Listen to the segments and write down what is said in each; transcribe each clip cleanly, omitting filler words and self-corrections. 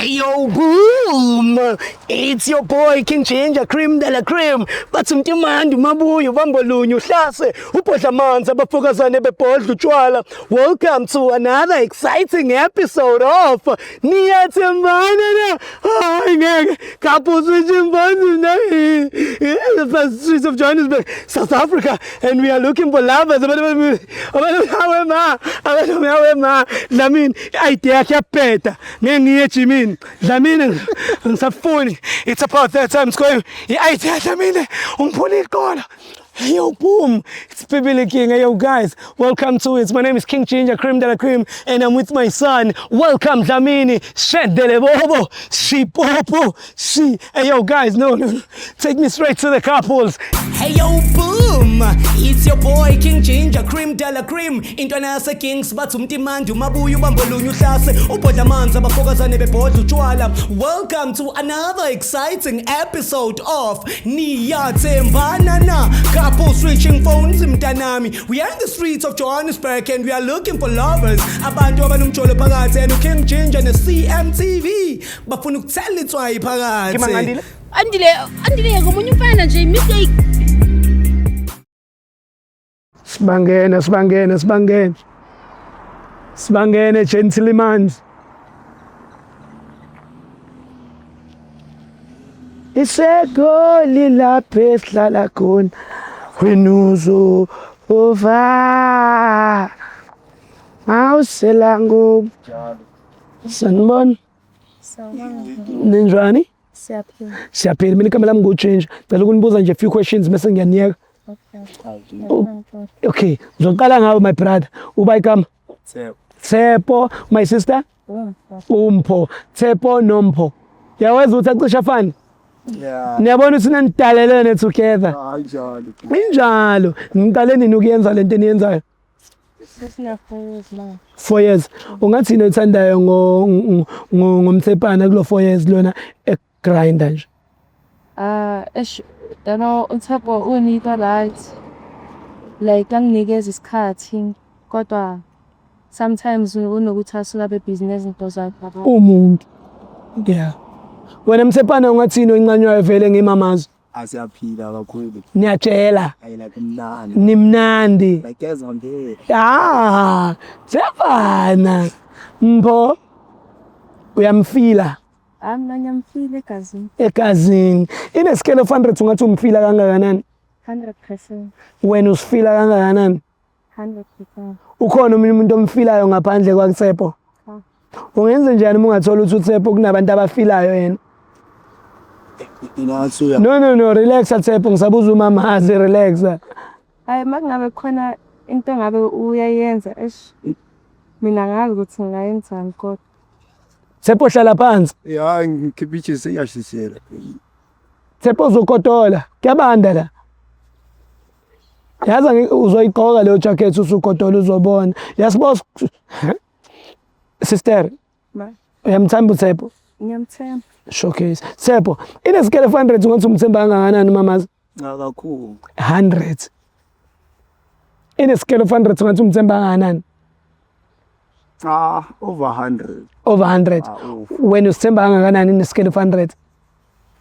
Hey yo, boom! It's your boy King Ginger Cream de la Cream. Bathi mntimandi mabuyo bambolunye uhlase ubhodla amanzi abafokazane bebhodla utshwala. Welcome to another exciting episode of Niyathembana na. Hayi ngeke couple switching phones na. The first streets of Johannesburg, South Africa, and we are looking for lovers. Abantu ma, abantu ma. Dlamini, idea yakhe yaphetha. Ngeke ngiye ejimini. Dlamini ngisafuni. It's about that time going. I-idea Dlamini ungiphula iqolo. Yo, boom! It's Bibili King. Hey, yo, guys, welcome to it. My name is King Ginger Cream de la Cream, and I'm with my son. Welcome, Dlamini. Shendele Bobo. She Popo. She. Hey, yo, guys, no, no, no. Take me straight to the couples. Hey, yo, boom! It's your boy King Ginger Cream de la Cream. Intwana yase Kings bathi umtimandi umabuya ubambolunye uhlase ubhodla amanzi abafokazane bebhodla utshwala. Welcome to another exciting episode of Niyathembana na Couple switching phones mntanami. We are in the streets of Johannesburg and we are looking for lovers. Abantu abanomjolo phakathi and uKing Ginger ne CMTV bafuna ukuthela itswayi phakathi. Ngimangandile? Andile, Andile ngomunye umfana nje mistake. Sibangene, sibangene, sibangene. Sibangene gentlemen. Isegoli lapho esihlala khona wena uzova awusela ngoba sanibona. Ninjani? Siyaphila. Siyaphila. Mina igama lami nguGinger. Cela ukunibuza nje few questions bese ngiyaniyeka. Okay, ngizoqala ngawe my brother. Uba igama? Tshepo. Tshepo, my sister? Umpho. Tshepo noMpho. Yawazi ukuthi acishe afane? Yeah. Niyabona ukuthi nanidalelene together. Kanjalo. Injalo. Ngiqale nini ukuyenza lento eniyenzayo? Sesina 4 years manje. 4 years. Ungathi yini oyithandayo ngomthepana kulo 4 years lona egrinder nje? Ah, eish, yano uThabo unito right. Like anginikeza isikhathi kodwa sometimes unokuthi asuke abe busy nezinto zakhe yabo. Umuntu. Yeah. Wena Mthepana ungathi yini oyincanywayo vele ngimamazi? Asiyaphila kakhulu. Niyatshela. Ayi like mnandi. Nimnandi. Like ezonke. Ah, Mthepana. Mpho uyamfila Ah, mina ngiyamfila egazini. egazini. In a scale of 100 ungathi umfila kangakanani? 100%. Wena usifila kangakanani? 100%. Ukhona omunye umuntu omfilayo ngaphandle kwaTshepo? Cha. Ungenze njani uma ungathola ukuthi uTshepo kunabantu abafilayo yena? Inathi uya. No no no, relax Tshepo, ngisabuza umamazi, relax. Hayi makungabe khona into engabe uyayenza eish. Mina ngazi ukuthi ngingayenzani kodwa. Tshepo hlala phansi. Ya ngikhipha ijezi iyashisela. Tshepo uzogodola, kuyabanda la. Yazi uzoyigqoka leyo jacket usugodola uzobona. Yasiboss Sister, Ma, uyamthanda uTshepo? ngiyamthemba. Showcase. Tshepo, in a scale of 100 ungathi umthemba kangakanani umamazi? Cha kakhulu. 100. In a scale of 100 ungathi umthemba kangakanani? Ah, over 100. Over 100. Ah, over. Wena usithemba kangakanani in a scale of 100?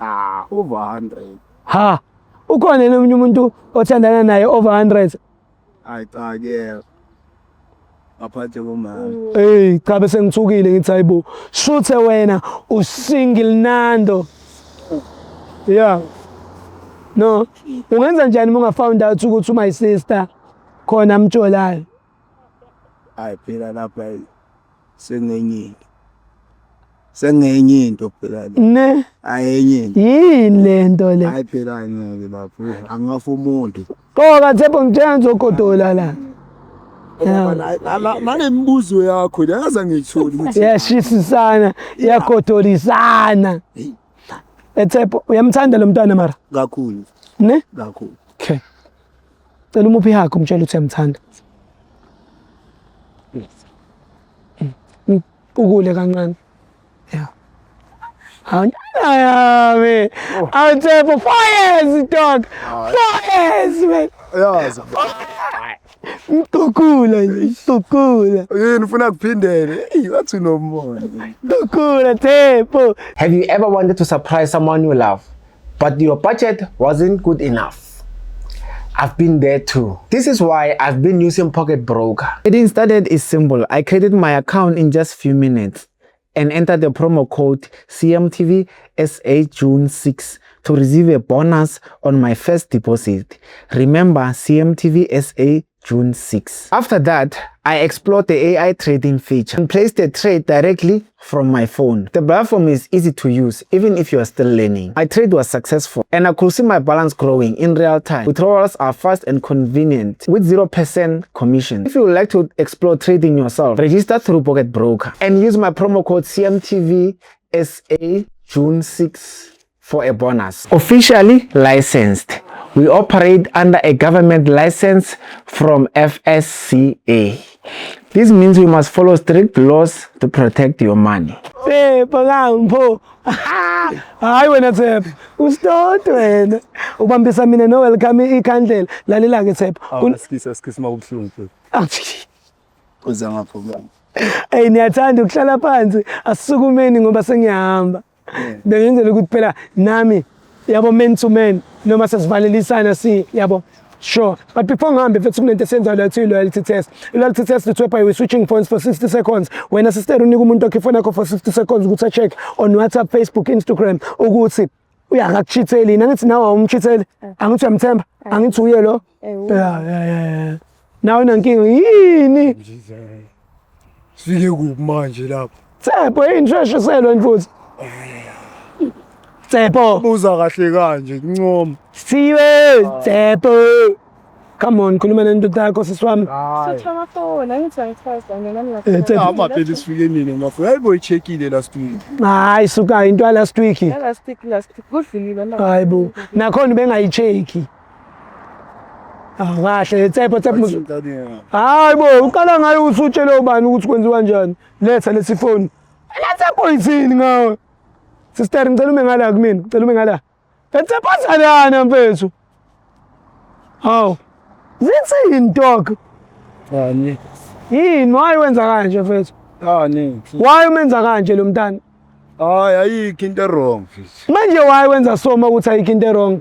Ah, over 100. Ha. Ukhona yini omunye umuntu othandana naye over 100? Hayi cha ke. Ngaphandle komama. Hey, cha bese ngithukile ngithi hayibo. Shuthe wena usingle Nando. Yeah. No. Ungenza njani uma unga found out ukuthi my sister khona amtsholayo? Hayi phela lapha sengenye into. Sengenye into phela le. Ne? Hayi enye into. Yini lento le? Hayi phela ngeke lapho. Angafa umuntu. Qoka Tshepo ngitshela ngizogodola la. Yeah. Nalemibuzo yakho le yaze ngiyitholi ukuthi Iyashisisana, iyagodolisana. Tshepo uyamthanda lo mntwana mara? kakhulu Ne? kakhulu. Okay. Cela umuphe ihug umtshele ukuthi uyamthanda. Ukule kancane. Yeah. Awuntana yami. Awutshepo 4 years dog. 4 years man. Yazi. Ngikukula nje, ngikukula. Yini ufuna kuphindele? Eyi, wathi unomona. Ngikukula Tshepo. Have you ever wanted to surprise someone you love, but your budget wasn't good enough? I've been there too. This is why I've been using PocketBroker. Getting started is simple. I created my account in just few minutes and entered the promo code CMTV SA June 6 to receive a bonus on my first deposit. Remember, CMTV SA June 6. After that, I explored the AI trading feature and placed the trade directly from my phone. The platform is easy to use, even if you are still learning. My trade was successful and I could see my balance growing in real time. Withdrawals are fast and convenient with 0% commission. If you would like to explore trading yourself, register through PocketBroker and use my promo code CMTV SA June 6 for a bonus. Officially licensed. We operate under a government license from FSCA. This means we must follow strict laws to protect your money. Tshepo kampho. Hayi wena Tshepo, usitoti wena. Ubambisa mina no welcome ikhandlela. Lalela ke Tshepo. Asikisi, asikisi, makubuhlungu. Uza ngapho baba. Ey, niyathanda ukuhlala phansi, asisukumeni ngoba sengiyahamba. Bengenzela ukuthi phela nami, yabo, man to man noma sesivalelisana si, yabo. Sure. But before ngihambe mfethu, kunento esenzayo la, thiwa loyalty test. I-loyalty test it's whereby we switching phones for 60 seconds. Wena sister unika umuntu wakho ifoni yakho for 60 seconds ukuthi a-check on WhatsApp, Facebook, Instagram ukuthi uyakakuchitheli yini. Angithi nawe awumchitheli? Angithi uyamthemba? Angithi uye lo? Yeah. Nawe unankinga yini? Sifike kuphi manje lapho? Tshepo, yini sheshiselwe futhi? Tshepo. Buza kahle kanje, kuncoma. Siwe, Tshepo. Come on, khuluma nendoda yakho, sisi wami. Sotha amafoni, angithi angithaza mina nami. Tshepo. Hamba phela, sifike nini ngafika? Hayibo, i-checkile last week. Hayi suka, into ya last week. Last week, last week kudlulile na. Hayi bo. Nakhona bengayi-check. Ah kahle, Tshepo, Tshepo. Hayi bo, uqala ngayo usutshele ubani ukuthi kwenziwa kanjani? Letha lesi phone. La Tshepo, ithini ngawe? Sister, ngicela ume ngala kumina, ngicela ume ngala. Tshepo, azalana mfethu. Hawu. Zithini, dog? Ani. Yini, why wenza kanje mfethu? Ani. Why umenza kanje lo mntana? Hayi, ayikho into wrong mfethu. Manje why wenza soma ukuthi ayikho into wrong?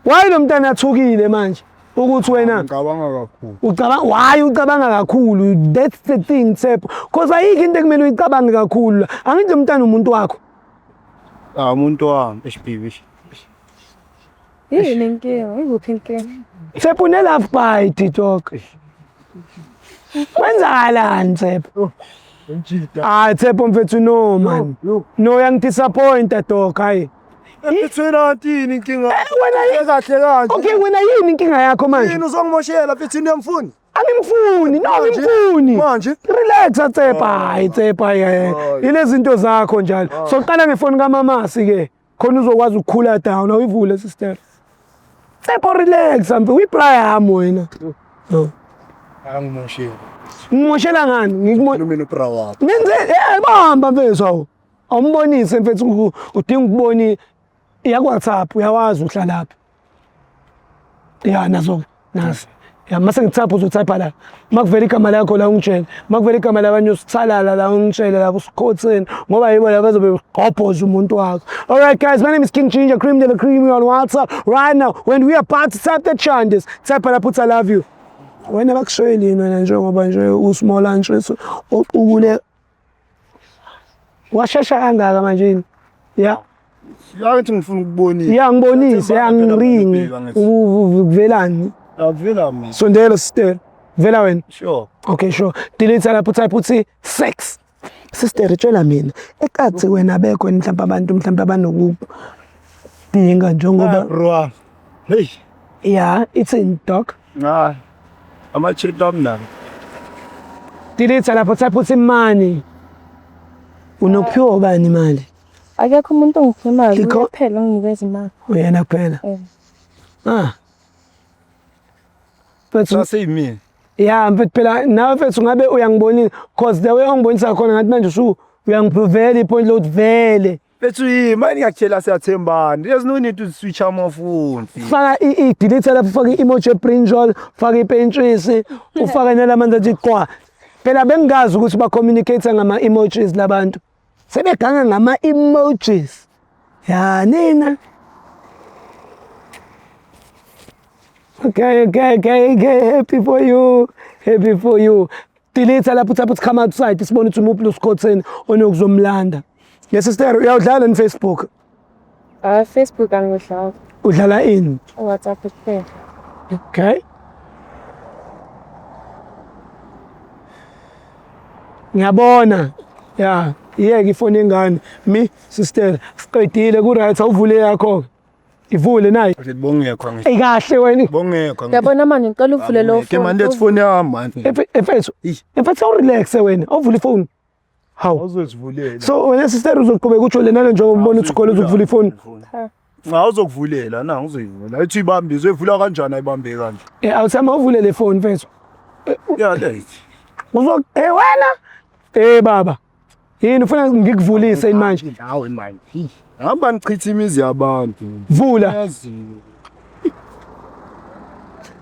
Why lo mntana athukile manje? Ukuthi wena Ngicabanga kakhulu. Ucabanga, why ucabanga kakhulu? That's the thing, Tshepo. Cause ayikho into ekumele uyicabange kakhulu. Angithi lo mntana umuntu wakho. Ah, umuntu wami, HBV. Yini inkinga? Ikuphi inkinga? Tshepo, une love bite, dog. Kwenzakalani, Tshepo? Ngijida. Ah Tshepo mfethu, no man. No, uyangidisappointa, dog, hayi. Mfethu, wena yini inkinga? Wena Kahle kanje. Okay, wena yini inkinga yakho manje? Yini uzongimoshela mfethu, uyamfuni? Angimfuni, no, angimfuni. Manje? Relax, Tshepo, hayi Tshepo, hayi. Hayi. Ilezi zinto zakho njalo. So qala ngefoni kamamasi ke. Khona uzokwazi ukukhula down, awuyivule, sister. Tshepo, relax, ambe uyibraham wena. No. Angimoshela. Ngimoshela ngani? Ngikumo Mina ubra wakho. Ngenze bamba mfethu, awu. Awumbonise mfethu, udinga ukubona iya ku WhatsApp, uyawazi uhlalaphi. Ya, nazo nasi. Ya, mase ngithapha uzotype la. Makuvela igama lakho la ungitshele. Makuvela igama labanye usithalala la ungitshele la usikhotheni ngoba yibo la bazobe begqobhoza umuntu wakho. All right guys, my name is King Ginger Cream de la Cream. We on WhatsApp right now when we are about to type the changes. Type la, put "I love you." Wena bakushoyelini wena njengoba nje usmall nje oqukule washesha kangaka manje, yini? Ya. Yathi ngifuna ukubonisa. Ya, ngibonise, ya, ngiringi. Kuvelani? Akuvela mina. Sondela, sister. Vela wena. Sure. Okay, sure. Delete lapho, type uthi sex. Sister, tshela mina. Ekathi wena bekho mhlawumbe abantu mhlawumbe abanokudinga njengoba Bro. Hey. Ya, it's in, dog. Hayi. Ama-chat ami nami. Delete lapho, type uthi money. Unokuphiwa ubani imali? Akekho umuntu ongipha imali, kuphela onginikeza imali. Uyena kuphela. Eh. Ah. Mfethu, Saseyimina. ya mfethu, phela nawe mfethu ngabe uyangibonisa, cause the way ongibonisa khona ngathi manje usu uyangiprovela ipoint lokuthi vele Mfethu yini manje ngiyakutshela siyathembana. There's no need to switch amafoni. Faka i-delete lapho, ufake i-emoji ye-brinjal, ufake ipentshisi, ufake nalamanzi athi qwa. Phela bengingazi ukuthi ba-communicate ngama-emojis labantu. Sebeganga ngama-emojis. Ya nina. Okay, happy for you. Happy for you. Delete lapho, uthi come outside sibone ukuthi umuphi uScotsen onokuzomlanda. Yes sister, uyawudlala ni Facebook? Ah, Facebook angidlali. Udlala ini? WhatsApp kuphela. Okay. Ngiyabona. Ya, iyeke ifoni yengane. Mi sister, siqedile ku right, awuvule yakho. Ivule nayi. Bongekho angisho. Ey kahle wena. Bongekho angisho. Yabona manje ngicela uvule lo Ke manje let's phone yami manje. Mfethu. Mfethu awurelax wena. Awuvule ifoni. Hawu. Awuzozivulela. So wena sister uzoqhubeka ujole nalo njengoba ubona ukuthi ukhona uzokuvula ifoni. Cha uzokuvulela na uzoyivula. Ithi ibambe uzoyivula kanjani ayibambe kanje. Eh awuthama uvule le phone mfethu. Ya le. Uzo eh wena. Eh baba. Yini ufuna ngikuvulise yini manje? Hawe manje. Hamba nichitha imizi yabantu. Vula. Yazi.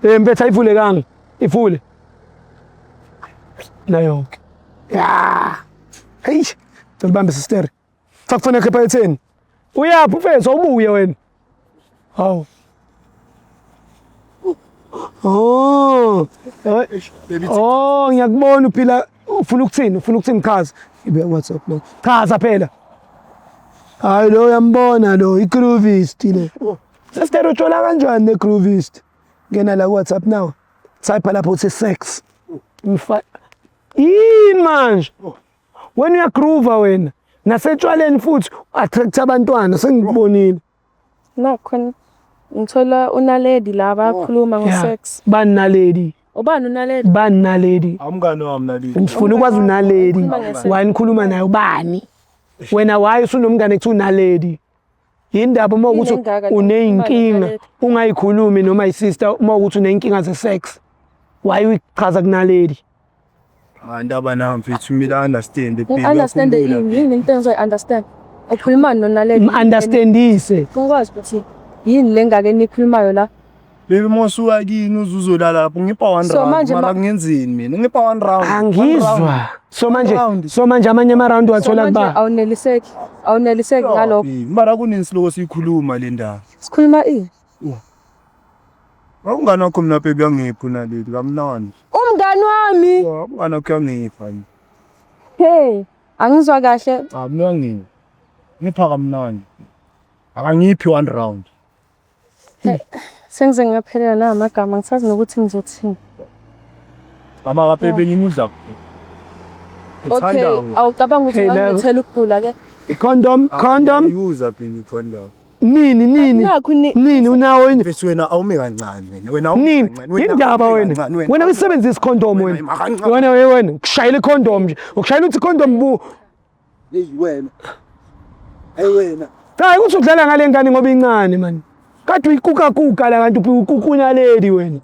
Eh mfethu ayivulekanga. Ivule. Nayo ke. Ya. Hey, ngibambe sister. Faka fona yakho ephaketheni. Uyaphi mfethu awubuye wena. Hawu. Oh. Oh, ngiyakubona uphila ufuna ukuthini? Ufuna ukuthini chaza? Ibe WhatsApp lo. Chaza phela. Hayi lo uyambona lo igroovist le. Sister uthola kanjani ne groovist? Ngena la ku WhatsApp now. Type lapho uthi sex. Mfa yini manje? Wena uyagroova wena. Nasetshwaleni futhi attract abantwana sengikubonile. Nakho ngithola unaledi la bakhuluma ngo-sex. Bani naledi? Ubani unaledi? Bani naledi? Awumngane wami naleli. Ngifuna ukwazi unaledi. Ukhuluma nge-sex. Why nikhuluma naye ubani? Wena why usunomngane kuthiwa unaledi? Yindaba uma Yini ukuthi engaka le uneyinkinga naledi? ungayikhulumi noma isister uma ukuthi uneyinkinga ze-sex. Why uyichaza kunaledi? Ah ndaba nami mfethu mina understand baby. Understand yini yini into engizoyi-understand? Ukhuluma nonaledi. M-understandise. Ngikwazi ukuthi yini le ngake nikhulumayo la. Baby mosuka kini uzuzolala lapho ngipha one So round. manje Mara ngenzeni mina? Ngipha one round. Angizwa. So manje Round. so manje amanye ama round So wathola manje kuba. awuneliseki. Awuneliseki ngalokho. Mara kunini siloko siyikhuluma le ndaba. Sikhuluma ini? Umngane wakho mina baby angiphi naleli kamnandi. Umngani wami. Umngane wakho uyangipha. Hey, angizwa kahle. Cha mina uyangipha. Ngipha kamnandi. Akangiphi one round. Sengize ngaphelela na amagama ngisazi nokuthi ngizothini. Mama ka baby ngimudla. Okay, awucabanga ukuthi Hey, love. ungangithela ukugula ke? Condom, condom. User baby condom. Nini nini? Nakhu ni Nini unawo yini? Mfethu wena awume kancane wena. Wena awume Nini? kancane, wena Yindaba awume wena. kancane, Wena uyisebenzisa icondom wena. Wena kancane. Wena wena wena kushayela icondom nje. Ukushayela uthi condom bu. Hey wena. Hey wena. Cha ukuthi udlala ngale ngane ngoba incane man. Kade uyikuka kuka la kanti ukukunya lady wena.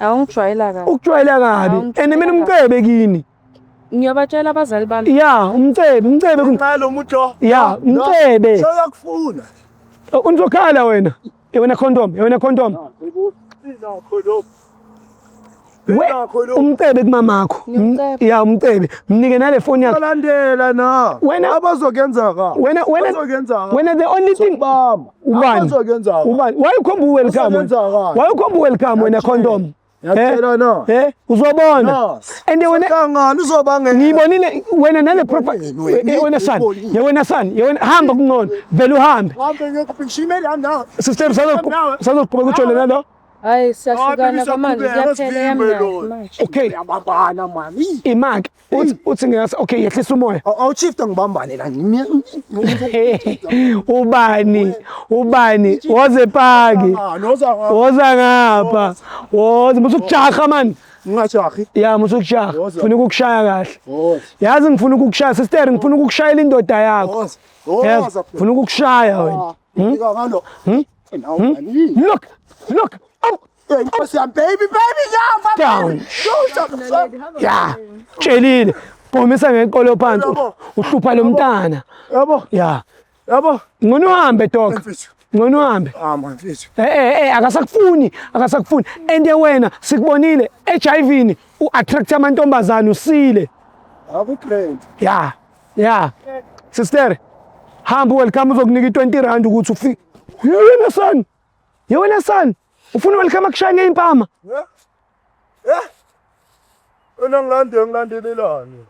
Awungijwayela kabi. Ukujwayela kabi. And mina umcebe kini. Ngiyobatshela abazali bami. Ya, umcebe, umcebe. Nxa lo muntu lo. Ya, umcebe. Seyakufuna. Unzokhala wena. Wena condom, wena condom. Nakho lo. We umcebe kumamakho. Ngiyamceba. Ya, umcebe. Mnike nale phone yakho. Balandela na. Wena- abazokuyenza ka. Wena wena Bazokuyenza ka. wena the only thing Bamba. Ubani? Abazokuyenza ka. Ubani? Why ukhomba uwelcome wena? Bazokuyenza ka. Why ukhomba uwelcome wena condom? Ngiyakutshela na. Eh? Uzobona. No. And wena Hlangana uzobangela. ngiyibonile wena nale profile Wena, wena son. ngiyibonile. Wena son, wena hamba kungcono. Vele uhambe. Hambe ngiyokupishimela yami na. Sister sazoqhubeka ujole nalo. Hayi siyahlukana Hayi, kwamanje siyaqhubeka, kuyaphela sivimbe yami lo. manje. Okay. Uyabambana mani. Imaki uthi uthi ngiyasa okay yehlisa umoya. Awushifta ngibambane la. Ubani? Ubani? Woze paki. Noza Woza ngapha. Woza musukujaha man. ngingajahi. Ya musukujaha. Woza. Ngifuna ukukushaya kahle. Woza. Yazi ngifuna ukukushaya sister, ngifuna ukukushayela indoda yakho. Woza. Yazi Woza. ngifuna ukukushaya wena. Ngika ngalo. Nawu mani. Look, look. Up, Hey, Nkosi yami baby baby ngiyapha. down. Ya. Tshelile. Qomisa ngeqolo phansi. Yabo. Uhlupha lo mntana. Yabo. Ya. Yabo. Ngcono uhambe dog. Mfethu. Ngcono uhambe. Hamba mfethu. Akasekufuni, akasekufuni. And wena sikubonile HIV ni u-attract amantombazane usile. Aku-grand. Ya. Ya. Sister, hamba welcome uzokunika i-20 rand ukuthi ufike. Yewena son. Yewena son. Ufuna welcome akushaya ngeimpama. Eh? Eh? Wena ngilande ngilandelelani?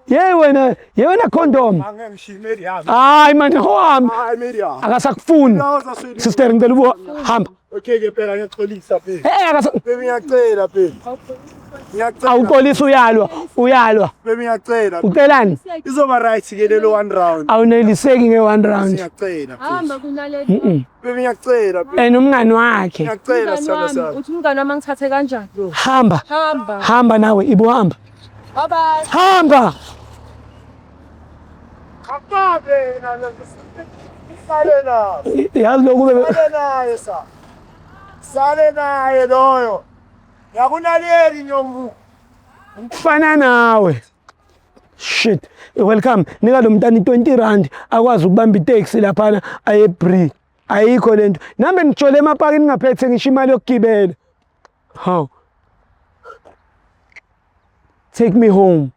Ye wena, ye wena condom. Angeke ngishiye imedi yami. Hayi manje hohambi. Hayi imedi yami. Akasakufuni. Lawa sweni. Sister ngicela ubu hamba. Okay ke phela ngiyaxolisa phela. Akasa Baby ngiyacela phela. Ngiyacela. Awuxolisa uyalwa, uyalwa. Baby ngiyacela. Ucelani? Izoba right ke lelo one round. Awuneliseki nge-one round. Ngiyacela. Hamba kunaleli. Baby ngiyacela. Baby And umngani wakhe. ngiyacela Umngani sithando wami, sami. uthi umngani wami angithathe kanjani? Hamba. Hamba. Hamba nawe, ibo hamba. Bye bye. Hamba. Akabe nalo. Sale naye. Yazi lokhu bebe Sale naye sa. Sale naye loyo. Ngiyakunaleli nyomu. Fana nawe. Shit. Welcome. Nika lo mntana i-20 rand akwazi ukubamba itaxi laphana aye Bree. Ayikho lento. Nami ngijole emapaki ningaphethe ngisho imali yokugibela. How? Take me home.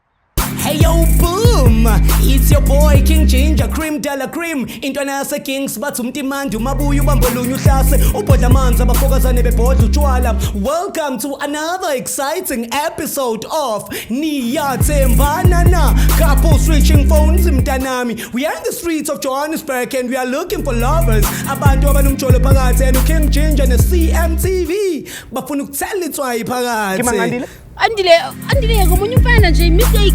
Hey yo, boom! It's your boy King Ginger Cream Della Cream. Intwana yase Kings bathi umtimandi umabuya ubambolunye uhlase ubhodla amanzi abafokazane bebhodla utshwala. Welcome to another exciting episode of Niyathembana Na. Couple switching phones mntanami. We are in the streets of Johannesburg and we are looking for lovers. Abantu abanomjolo phakathi and uKing Ginger ne CMTV bafuna ukuthela itswayi phakathi. Ngimangandile. Andile, Andile ngomunye umfana nje mistake.